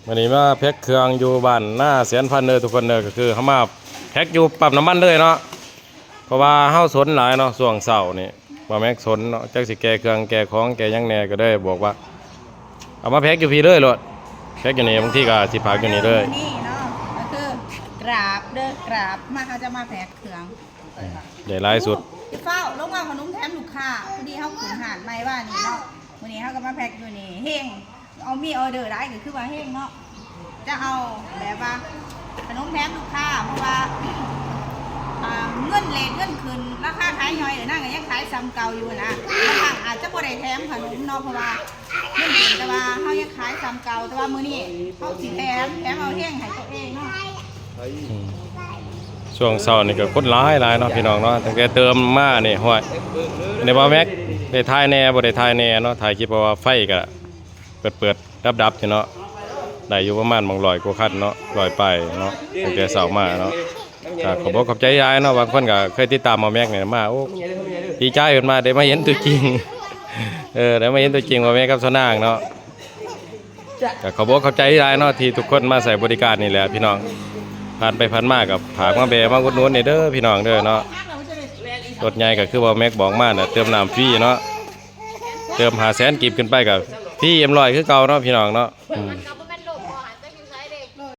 ມື້ນີ້ມາແພັກເຄື່ອງຢູ່ບ້ານນາແສນພັນເດີທຸກຄົນເດີ ກໍຄືເຮົາມາແພັກຢູ່ປ້ຳນ້ຳມັນເລີຍເນາະ ເພາະວ່າເຮົາສົນຫຼາຍເນາະ ຊ່ວງເຊົ້ານີ້ ບ່າວແມັກສົນເນາະ ຈັກຊິແກ່ເຄື່ອງແກ່ຂອງແກ່ຫຍັງແດ່ ກໍເລີຍບອກວ່າ ເອົາມາແພັກຢູ່ພີ້ເລີຍໂລດ ແພັກຢູ່ນີ້ ບາງທີກໍຊິຝາກຢູ່ນີ້ເລີຍ ນີ້ເນາະ ກໍຄືກາບເດີ ກາບ ມາ ເຮົາຈະມາແພັກເຄື່ອງ ໄດ້ຫຼາຍສຸດ ຢ່າຟ້າວລົງເອົາຂະໜົມແຖມລູກຄ້າ ພໍດີເຮົາຂຶ້ນຮ້ານໃໝ່ວານນີ້ເນາະ ມື້ນີ້ເຮົາກໍມາແພັກຢູ່ນີ້ ເຮງ ເອົາ ມີອໍເດີຫຼາຍກໍຄືວ່າເຮງເນາະ ຈະເອົາແບບວ່າຂະໜົມແຖມລູກຄ້າ ເພາະວ່າ ອ່າ ເງິນເຣດເງິນຂຶ້ນ ລາຄາຂາຍຍ່ອຍ ເອີ ນາງກໍຍັງຂາຍສ່ຳເກົ່າຢູ່ນະ ບາງຄັ້ງອາດຈະບໍ່ໄດ້ແຖມຂະໜົມເນາະ ເພາະວ່າເງິນຂຶ້ນ ແຕ່ວ່າເຮົາຍັງຂາຍສ່ຳເກົ່າ ແຕ່ວ່າມື້ນີ້ເຮົາຊິແຖມ ແຖມເອົາເຮງໃຫ້ຕົວເອງເນາະ. ອືມ ຊ່ວງເຊົ້ານີ້ກໍຄົນຫຼາຍໆເນາະ ພີ່ນ້ອງເນາະ ຕັ້ງແຕ່ເຕີມມານີ້ ຫ້ວຍ ໃນບ່າວແມັກໄດ້ຖ່າຍແດ່ ບໍ່ໄດ້ຖ່າຍແດ່ເນາະ ຖ່າຍຄລິບ ເພາະວ່າໄຟກໍເປີດໆດັບໆຢູ່ເນາະ ໄດ້ຢູ່ປະມານໝ່ອງຮ້ອຍກວ່າຄັນເນາະ ຮ້ອຍປາຍເນາະ ຕັ້ງແຕ່ເຊົ້າມາເນາະ ກໍຂອບອົກຂອບໃຈຫຼາຍເນາະ ບາງຄົນກໍເຄີຍຕິດຕາມບ່າວແມັກນີ້ມາ ໂອ້ ດີໃຈເພິ່ນມາໄດ້ມາເຫັນຕົວຈິງ ເອີ ໄດ້ມາເຫັນຕົວຈິງບ່າວແມັກກັບສາວນາງເນາະ. ກໍຂອບອົກຂອບໃຈຫຼາຍເນາະ ທີ່ທຸກຄົນມາໃຊ້ບໍລິການນີ້ແຫຼະພີ່ນ້ອງ ຜ່ານໄປຜ່ານມາກໍຝາກມາແວ່ມາອຸດໜູນແດ່ເດີພີ່ນ້ອງເດີເນາະ ລົດໃຫຍ່ກໍຄືວ່າແມັກບອກມານະ ເຕີມນ້ຳຟຣີເນາະ ເຕີມຫ້າແສນກີບຂຶ້ນໄປກໍຟຣີເອັມຮ້ອຍຄືເກົ່າເນາະ ພີ່ນ້ອງເນາະ ອືມ.